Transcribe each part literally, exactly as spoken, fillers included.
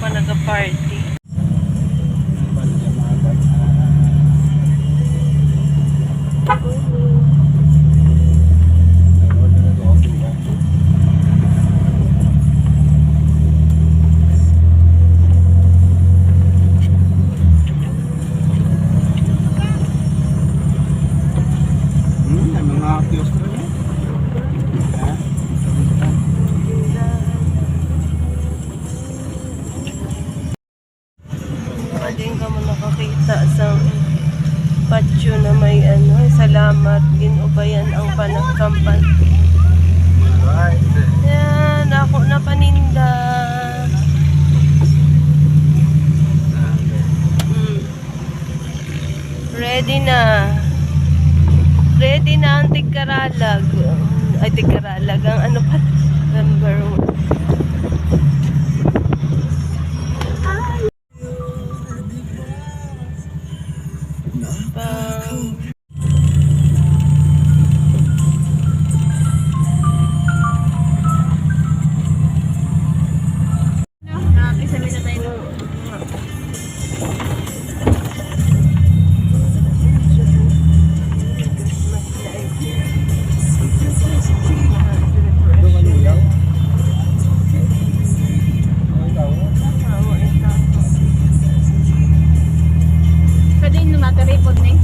Pa nag-party. Hmm, may mga kiosk rin, eh. Ha? Wala din kamo nakakita sa patio na may ano, salamat, ginubayan ang panagkampan. Yan, ako na paninda. Mm. Ready na. Ready na ang tigkaralag. Ay, tigkaralag. Ang ano pa? Number one. Pang- Pwede yung nakaripod na eh.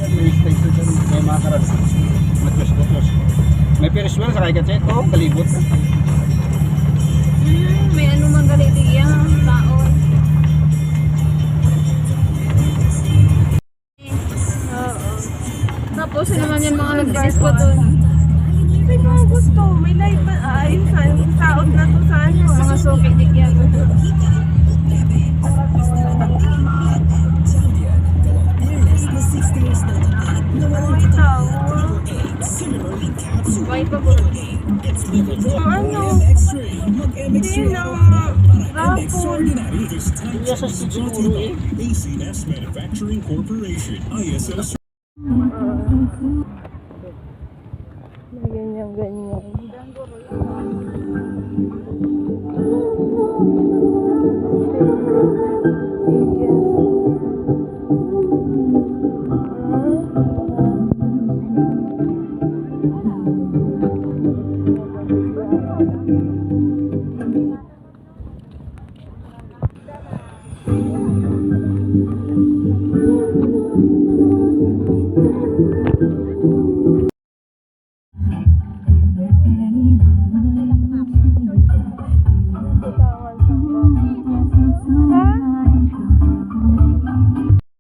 May station dyan, may mga karag. Matlos-matlos. May Ferris wheel sa kay Gatseto, kalibot. Hmm, may ano man gali diya, taon. Oo. Tapos, yun naman yung mga nag-disco doon. May mga gusto, may live ba? Ah, ayun, sa, sa out na to sa ano, ah. Mga suki, di yan. Ay, tao. Why pa po? Ang ano? Hindi na raffle. Iya sa stage siguro eh. May ganyan, ganyan.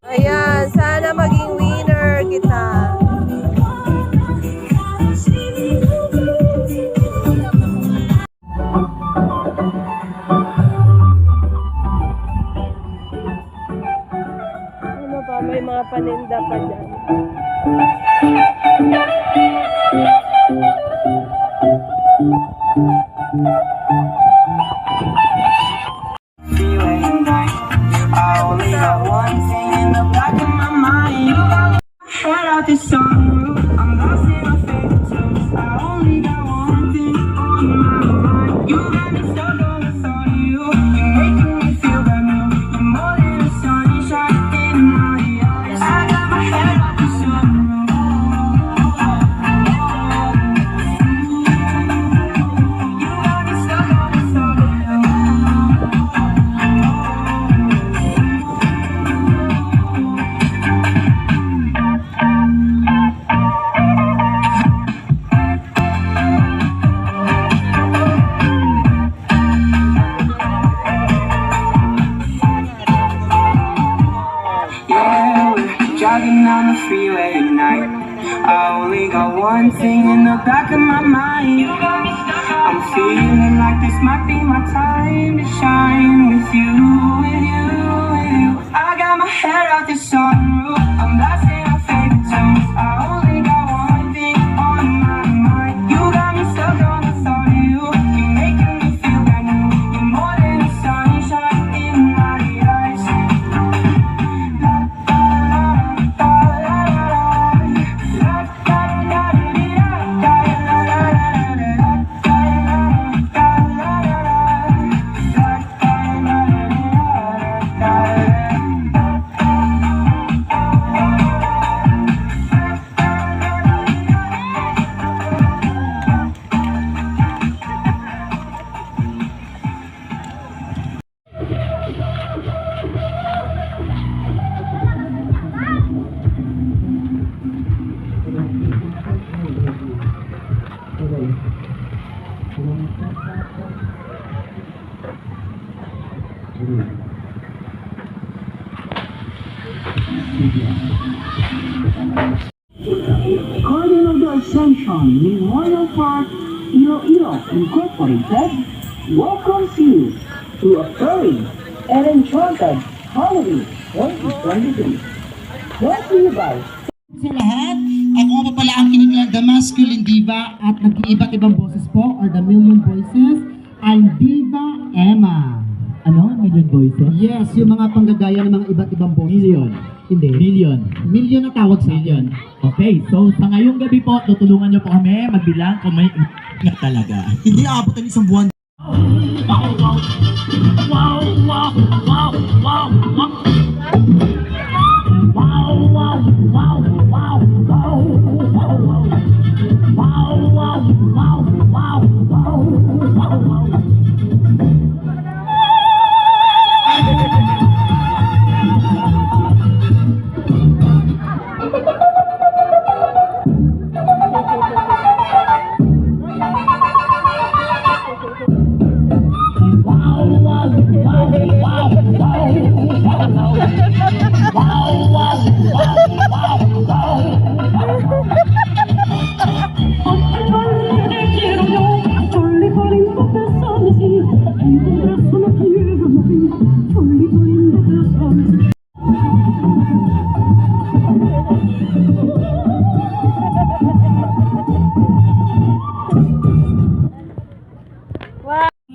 Ayan, sana maging winner kita. Ano pa? May mga paninda pa dyan. Freeway at night. I only got one thing in the back of my mind. Head out the sunroof. I'm lost in my favorite tunes. I only got one thing on my mind. You got me stuck on the thought of you. You're making me feel brand new. You're more than the sunshine in my eyes. I got my head out the sunroof. Yeah, we're jogging down the freeway at night. I only got one thing in the back of my mind. I'm feeling like this might be my time to shine with you, with you, with you. I got my head out the sunroof. I'm blasting my favorite tunes. I only got one thing on my mind. You got me stuck on the thought of you. You're making me feel brand new. You're more than the sunshine in my eyes. Garden of the Ascension Memorial Park, Iloilo Incorporated welcomes you to a furry and enchanted Halloween twenty twenty-three. Brought to you by Sa lahat, ako nga pala ang kinikilang The Masculine Diva at nag-iiba't ibang boses po, or the million voices, I'm Diva Emma. Ano? Million voices? Yes, yung mga panggagaya ng mga iba't ibang boses. Million. Hindi. Million. Million ang tawag sa akin. Million. Okay, so sa ngayong gabi po, tutulungan niyo po kami magbilang kung may nga talaga. Hindi aabot ang isang buwan.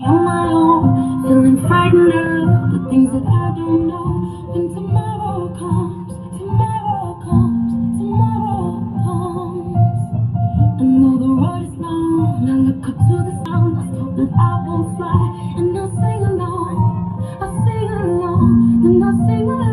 On my own, feeling frightened of the things that I don't know. When tomorrow comes, tomorrow comes, tomorrow comes. I know the road is long, I look up to the stars, hope that I won't fly, and I'll sing along, I'll sing along, and I'll sing along.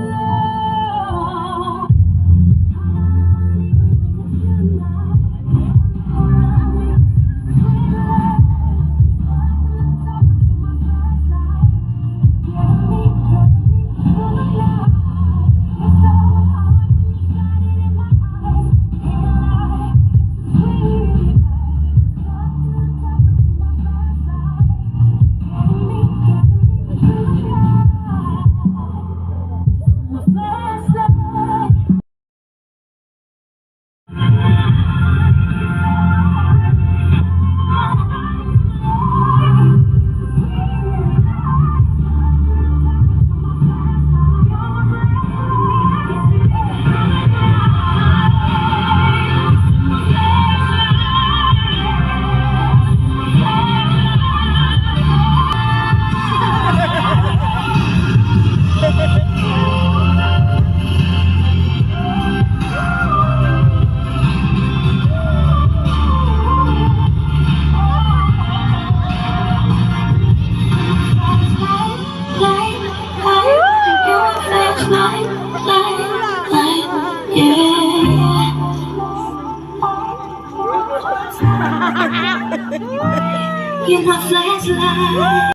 You're my flashlight.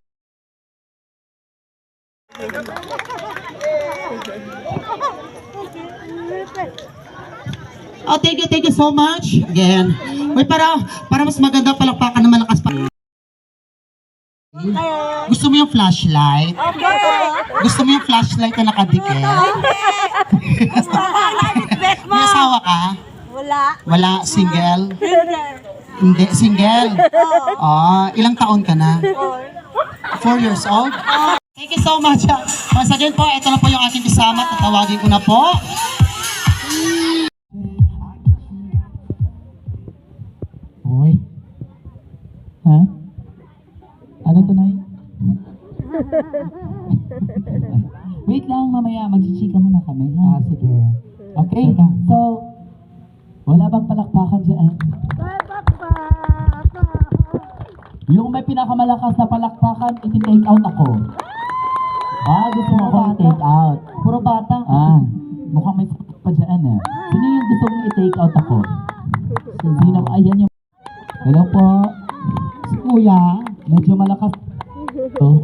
Oh, thank you, thank you so much. Again. Uy, para, para mas maganda, palakpakan na malakas pa. Gusto mo yung flashlight? Okay. Gusto mo yung flashlight na nakadikit? Hindi. Gusto ko nga, respect mo. May asawa ka? Wala. Wala, single? Hindi. Hindi, single? Oo. Ah, ilang taon ka na? Four. Four years old? Oo. Thank you so much. Once again po, ito na po yung aking kasama. Tatawagin ko na po. Oy. Ha? Ano to, Nay? Wait lang, mamaya magchichika muna kami, ha? Ah, sige. Okay, teka. So, wala bang palakpakan dyan? Palakpakan! Yung may pinakamalakas na palakpakan, iti-take out ako. Ah, gusto mo akong i-take out? Puro bata. Ah, mukhang may sakit pa dyan, eh. Sino yung gusto mong i-take out ako? Sino? Ayan yung Hello po. Si Kuya, medyo malakas. Oh.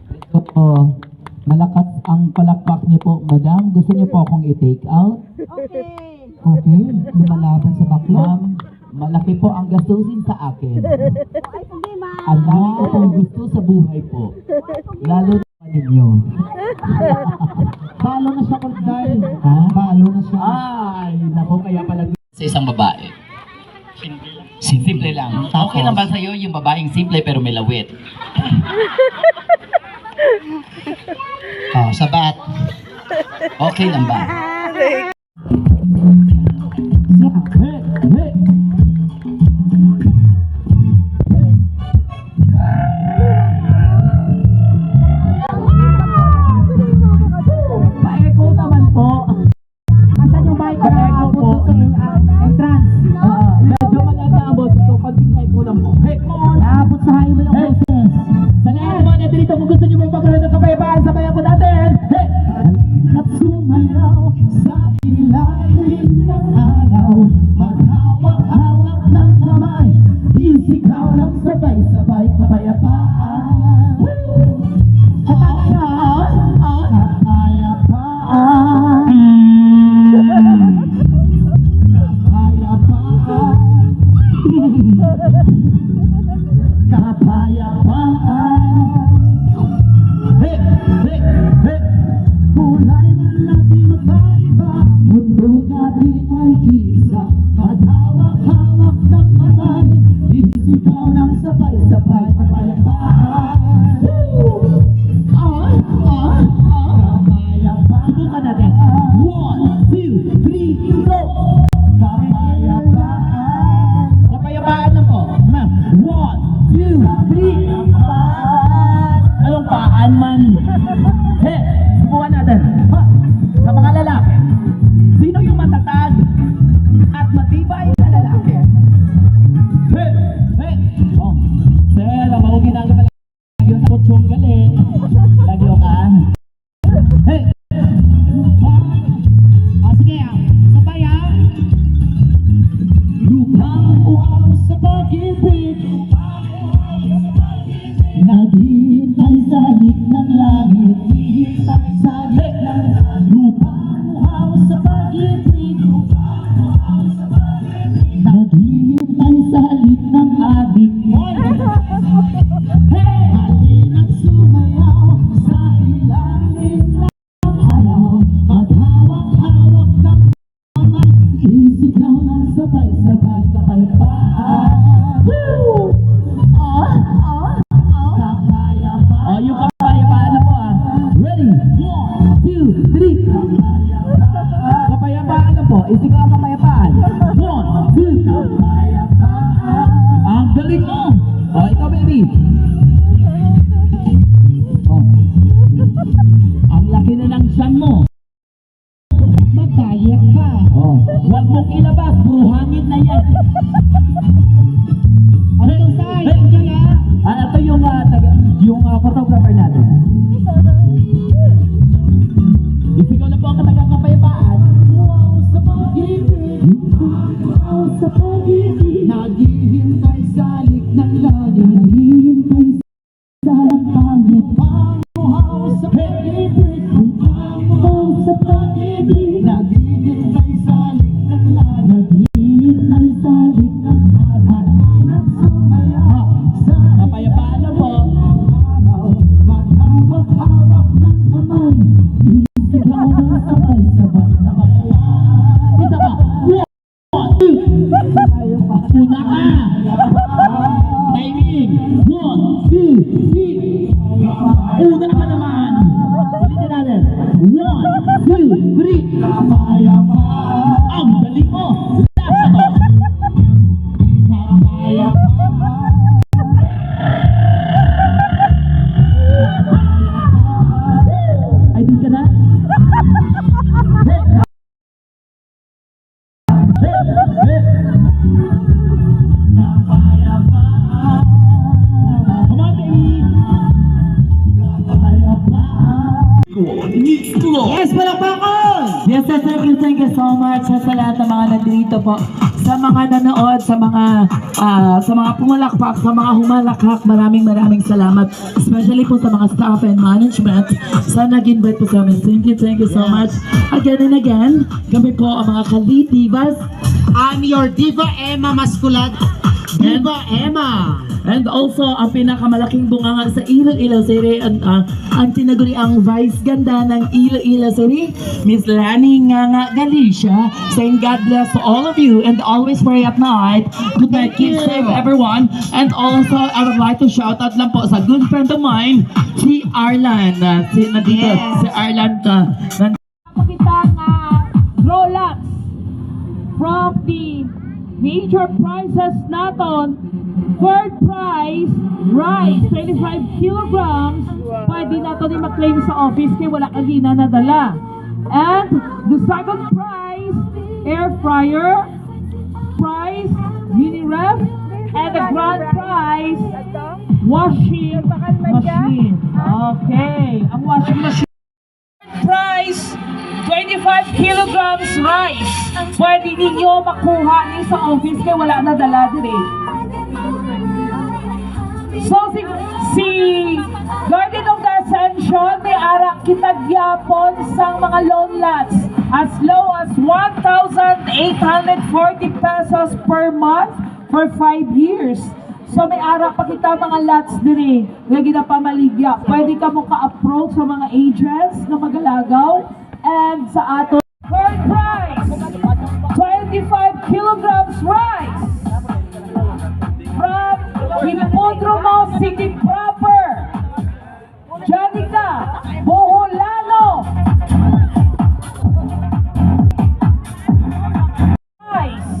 Ito po. Malakas ang palakpak niyo po, madam. Gusto niyo po akong i-take out? Okay. Okay. Lumalaban sa bakla. Ma'am, malaki po ang gastusin sa akin. Ay, sige, ma'am. Ang dami ko pong gusto sa buhay po. Lalo na ninyo. Balo na siya, Korday. Ha? Balo na siya. Ay, nako, kaya pala sa isang babae. Simple lang. Tapos? Okay lang ba sa'yo yung babaeng simple pero may lawit? Oh, sabat. Okay lang ba? Pa-echo naman po. Asan yung mic? Pa-echo po. Sa, ah, entrance. Oo. Medyo maganda ang boses ko. Konting echo lang po. Hey, come on. Naabot sa highway ang Hey. Boses. Sa lahat ng mga nandito, kung gusto niyo mong magkaroon ng kapayapaan, sabayan po natin. Hey! At sumayaw sa ilalim ng araw, maghawak-hawak ng kamay, isigaw ng sabay-sabay kapayapaan. Sa taas na, ah, ah. Kapayapaan. Kapayapaan. Kapayapaan. Hey, hey, hey. Kulay man natin magkaiba, mundo natin ay isa. Maghawak-hawak ng kamay, isigaw ng sabay-sabay, kapayapaan. Woo! Ah, ah, ah. Kapayapaan. Subukan natin. One, two, three, go! Kapayapaan. Kapayapaan lang po. Ma, one, two, three. Anong paan man? He, subukan natin. Ha? Sa mga lalaki, sino yung matatag at matibay na lalaki? He, he. Oh, sir, ang maugin ang Lagyo sa kutsong gali. Lagyo ka. Hey! Ah, sige, ah. Sabay, ah. Lupang uhaw sa pag-ibig. Naghihintay sa halik ng langit. Naghihintay sa halik ng langit. Lupang uhaw sa pag-ibig. Lupang uhaw sa pag-ibig. Naghihintay sa halik ng adik. Hoy! Hey! Halina't sumayaw sa ilalim ng araw. Maghawak-hawak ng kamay. Isigaw ng sabay-sabay kapayapaan. Woo! Ah, ah, ah. Kapayapaan. Oh, yung kapayapaan na po, ah. Ready? One, two, three. Kapayapaan na po. Isigaw ang kapayapaan. One, two. Ang galing mo. Oh, ikaw, baby. Oh. Ang laki na ng tiyan mo. Magdayet ka. Oh. Huwag mong ilabas. Puro hangin na yan. Ano to, Sai? Hey. Ano yan, ah? Ah, ito yung, ah, taga, yung, ah, photographer natin. Isigaw na po ang katagang kapayapaan. Wow, sa pag-ibig. Wow, sa pag-ibig. Naghihintay sa halik ng langit. Naghihintay sa langit. Panguhaw sa pag-ibig. Panguhaw sa pag-ibig. Naghihintay sa halik ng langit. Naghihintay sa halik ng langit. At anak sumayaw sa kapayapaan na po. Araw, maghawak-hawak ng kamay. Isigaw ng sabay-sabay na payapaan. Isa pa. One, two. Una ka. Timing. One, two, three. Una ka naman. Ulitin natin. One, two, three. Ang galing mo. Last na to. Ay, di ka na? Come on, baby. Yes, palakpakan! Yes, sir, thank you, thank you so much sa, sa lahat ng mga nandito po. Sa mga nanood, sa mga, ah, sa mga pumalakpak, sa mga humalakhak, maraming, maraming salamat. Especially po sa mga staff and management sa nag-invite po sa amin. Thank you, thank you so much. Again and again, kami po ang mga Kali Divas. I'm your diva, Emma Masculat. Eva Emma. And also, ang pinakamalaking bunganga sa Iloilo City, ang, ah, ang tinaguriang Vice Ganda ng Iloilo City, Miss Lani Nganga Galicia, saying, "God bless to all of you and always pray at night." Good night, keep safe, everyone. And also, I would like to shout out lang po sa good friend of mine, si Arlan. Ah, si, nandito, si Arlan ka. Pakita nga draw lots from the major prizes naton. Third prize, rice, twenty-five kilograms. Pwede nato ni ma-claim sa office kay wala ka gina nadala. And the second prize, air fryer, prize, mini ref, and the grand prize, washing machine. Okay, ang washing machine. Prize, twenty-five kilograms rice. Pwede ninyo makuha ni sa office kay wala na dala diri. So, si, si Garden of the Ascension, may ara kita gyapon sang mga loan lots as low as one thousand eight hundred forty pesos per month for five years. So, may ara pa kita mga lots diri nga ginapamaligya. Pwede kamo ka-approach sa mga agents nga magalagaw and sa ato. Third prize, twenty-five kilograms rice from Hipodromo City Proper, Janica Boholano. Nice.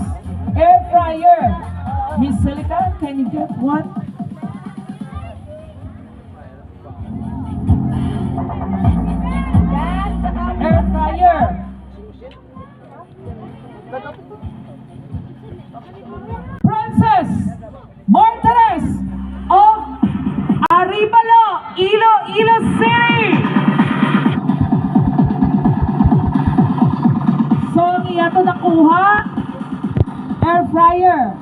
Air fryer. Miss Celica, can you get one? Air fryer. Princess Martires of Arevalo, Iloilo City. So, ang iya to nakuha, air fryer.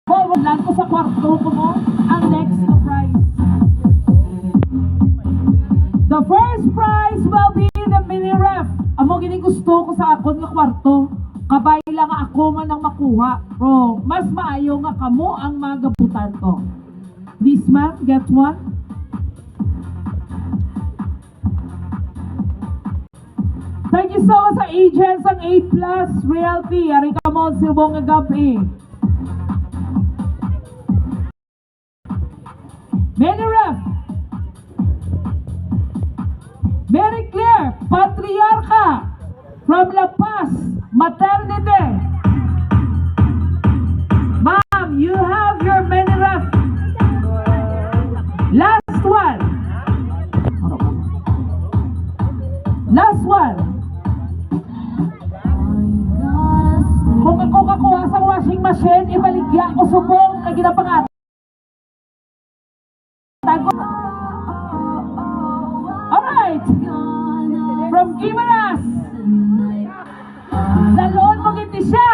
Forward lang ko sa kwarto ko mo, ang next na prize. The first prize will be the mini ref. Amo gini gusto ko sa akon nga kwarto. Kabay lang nga ako man ang makuha. Pero mas maayo nga kamo ang magabutan ko. This man, get one. Thank you so much sa agent sang A Plus Realty. Ari ka mo, subong nga gab-i. Mini ref. Mary Claire Patriarca from La Paz Maternity. Ma'am, you have your mini ref. Last one. Last one. Kung ako kakuha sa washing machine, ibaligya ko subong kay ginapangat. Tago. Alright. From Guimaras. Dalon mo gid ni siya.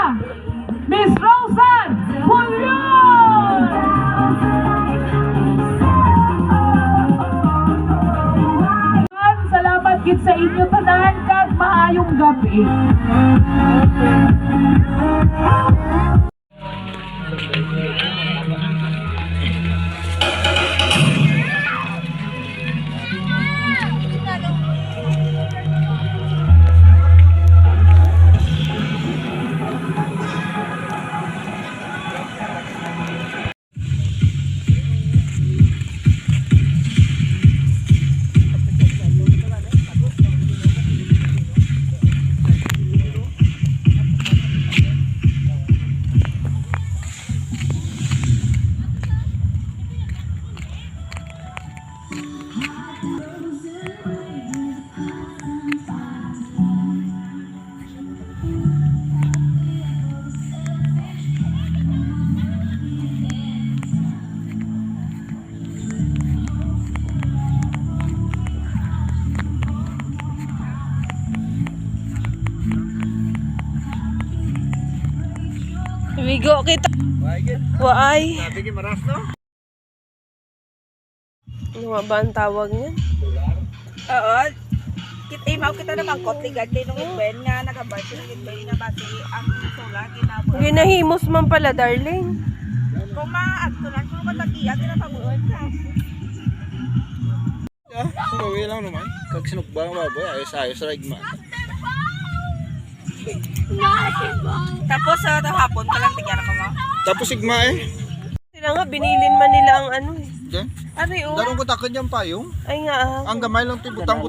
Miss Rosan Julio. Salamat gid sa inyo tanan kag maayong gabi. Migo kita. Waay. Sabi ni Maras, no? Ano nga ba ang tawag niya? Oo. Kit-, imaw kita na bangkot, ligad kay nung Edwin nga nagabal si nung Edwin nga basi ang solar ginabo. Ginahimos man pala, darling. Kung maadto lang, kung matagian, di na pabuon ka. Ah, kung gawi lang naman. Kag sinukba ang baboy, ayos-ayos ra igma. Tapos, sa hapon pa lang, tigyan ako mo. Tapos igma eh. Sila nga, binilin man nila ang ano eh. Diyan? Ari, oh. Darong ko takod yung payong. Ay nga, ah. Ang gamay lang, tibutang ko.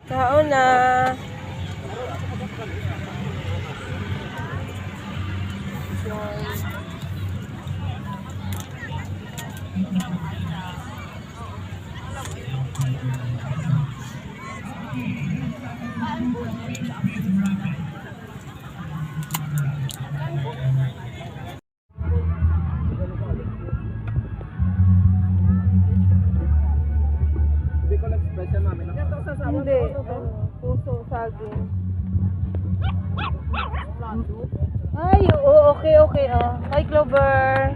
Kaon na. Bicol Express yan, mami, no? Hindi. Ano, puso, saging. Ay, oo, okay, okay, oh. Hi, Clover.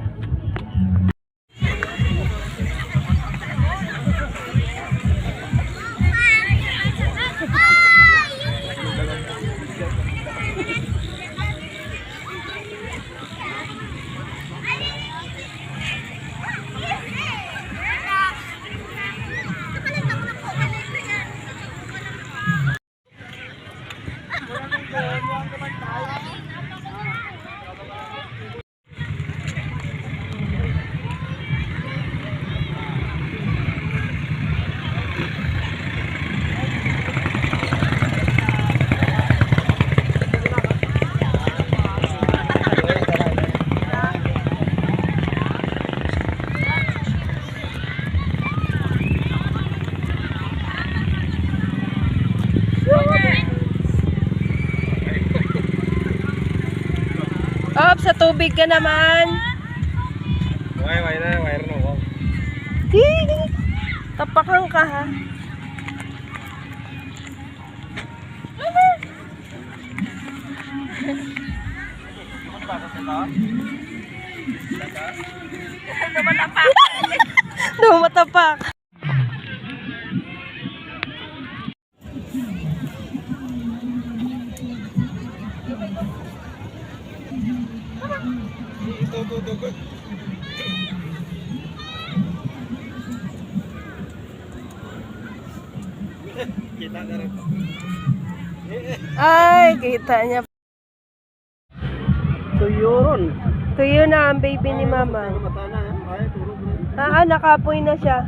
Op, sa tubig ka naman. Why, why na, why na, wow. Tapakang ka, ha? Dumatapak. Dumatapak. Kita na rin. Ay, kita niya. Tuyo ron. Tuyo na ang baby ni Mama. Ay, tulog na. Ah, ah, nakapoy na siya.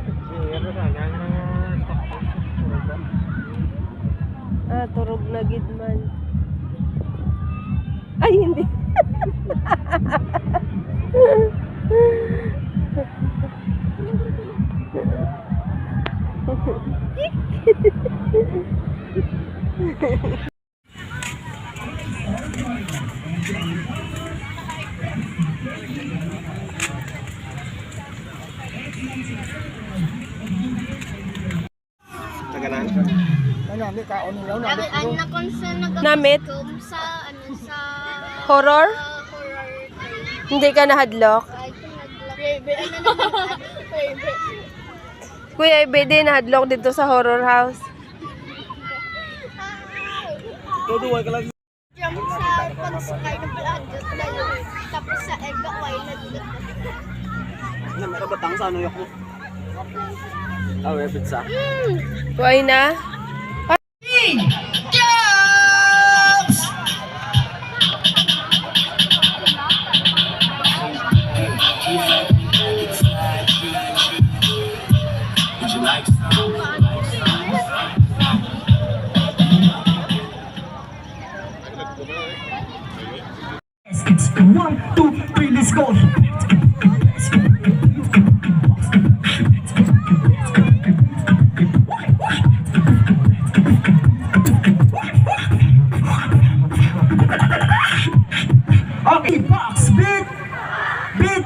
Si, ano na, ang, ah, Ah, turog na gid man. Ay, hindi. Tagalan. Ano, may kaon nila, ano, Ari, may ano na kung sa nag- Namit? Sa, ano, sa Horror? Ah, horror. Hindi ka nahadlok? Ay, ito nagla-, Baby. Ano naman, ano, baby. Kuya Ibe, di nahadlok dito sa horror house. Tuduway ka lang. Yung sa pagsakay ng paladyot na yun. Tapos sa ega, why not? Na, may kabatang sa ano, yok mo. Ah, may pizza. Why na? Jobs! One, two, three, let's go. Okay, box, beat, beat.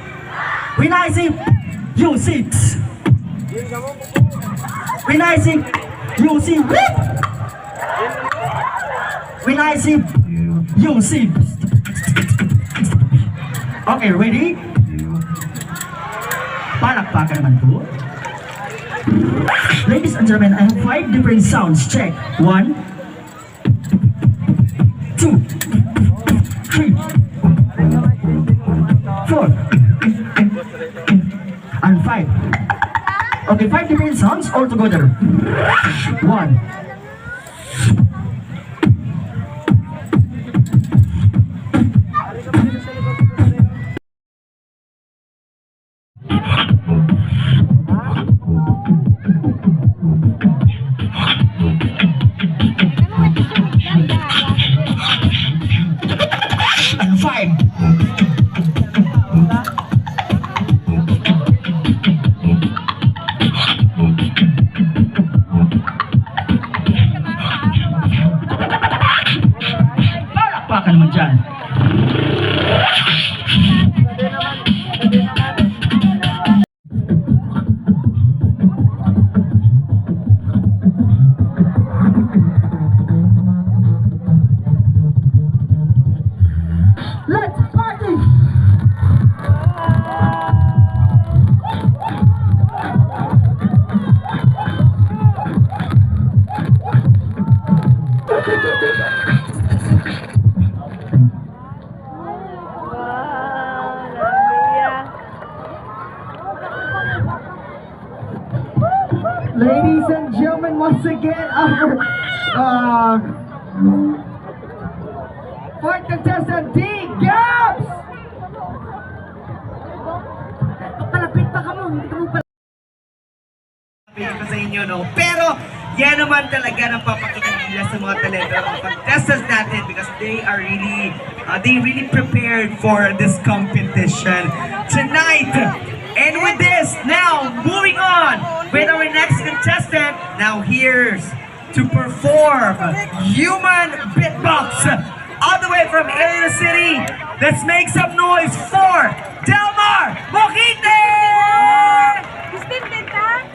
When I say, you see. When I say, you see. When I say, you see. Okay, ready? Palakpakan naman po. Ladies and gentlemen, I have five different sounds. Check. One, two, three, four, and five. Okay, five different sounds all together. One. And five. Palakpakan naman dyan. Let's party! Wow, Ladies and gentlemen, once again, our, uh, fourth contestant, D Gabs! Papalapit pa kamo, hindi kamo pa- Sabi ko sa inyo, no? Pero yan naman talaga ang papakita nila sa mga talento ng mga contestants natin, because they are really, uh, they really prepared for this competition tonight. And with this, now moving on with our next contestant. Now here's to perform human beatbox all the way from Iloilo City. Let's make some noise for Delmar Moquite! Distinted ka?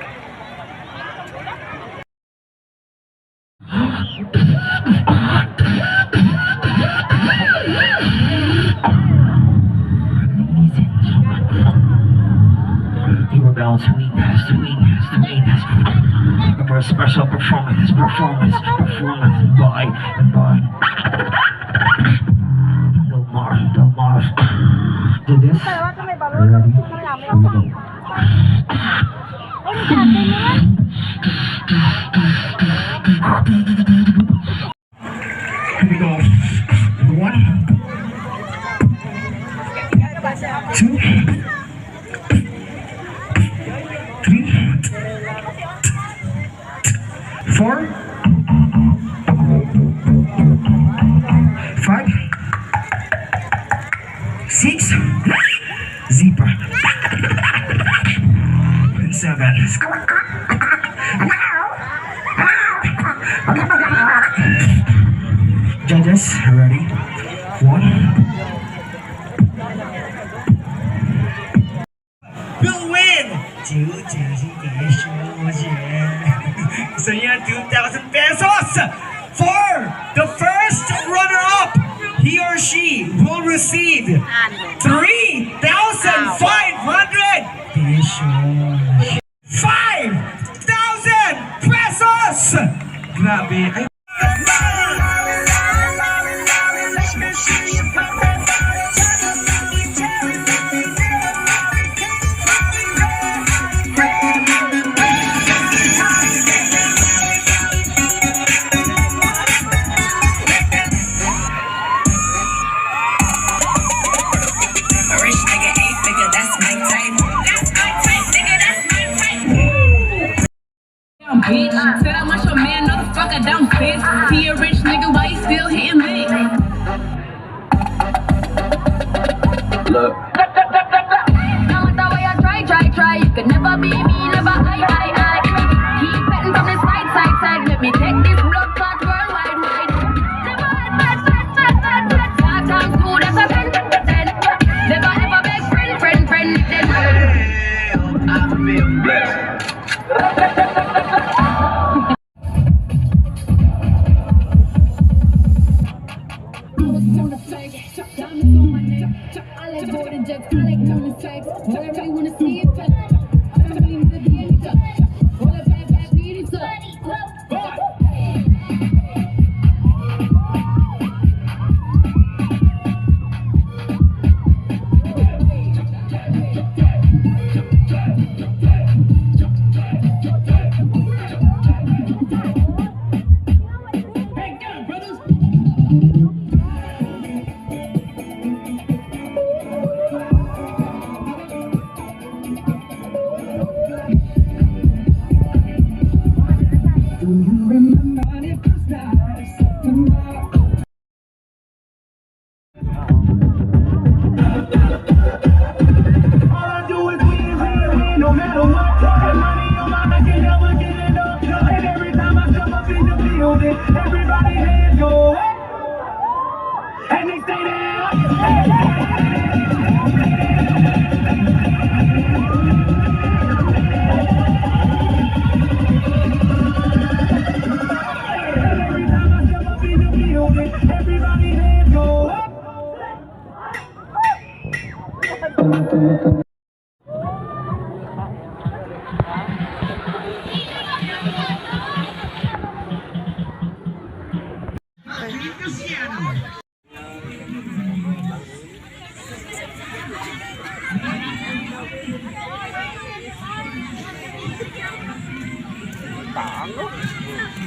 We're bouncing, swing, swing, swing. For a special performance, performance, performance by, by Delmar, Delmar. Do this. Ready? Here we go. Here we go. One. Two. Three. Four. Five. Six. Zebra. And seven. Judges, ready? One. Will win two thousand pesos, yeah. Gusto niya two thousand pesos. For the first runner-up, he or she will receive three thousand five hundred pesos. Five thousand pesos! Grabe. Ay. Bitch, said I want your man, no the fuck I don't fist. He a rich nigga, why he still hitting me? Look. No matter what you try, try, try, you can never be me, never I, I, I. Keep betting from the side, side, side. Let me take this blood clot worldwide, wide. Never had bad, bad, bad, bad, bad. Five times two, that's a ten, ten. Never ever beg friend, friend, friend, then. Damn, I feel blessed. Diamonds on the flex, diamonds on my neck. I like golden jets, I like unisex. Wherever you wanna see it, I'm coming to the end. All the bad, bad beauty, so. All I do is win, win, win, no matter what. That money on my neck and never giving up. And every time I step up in the building, everybody hands go up. And they stay there. Every time I step up in the building, everybody hands go up.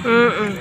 Mm-mm.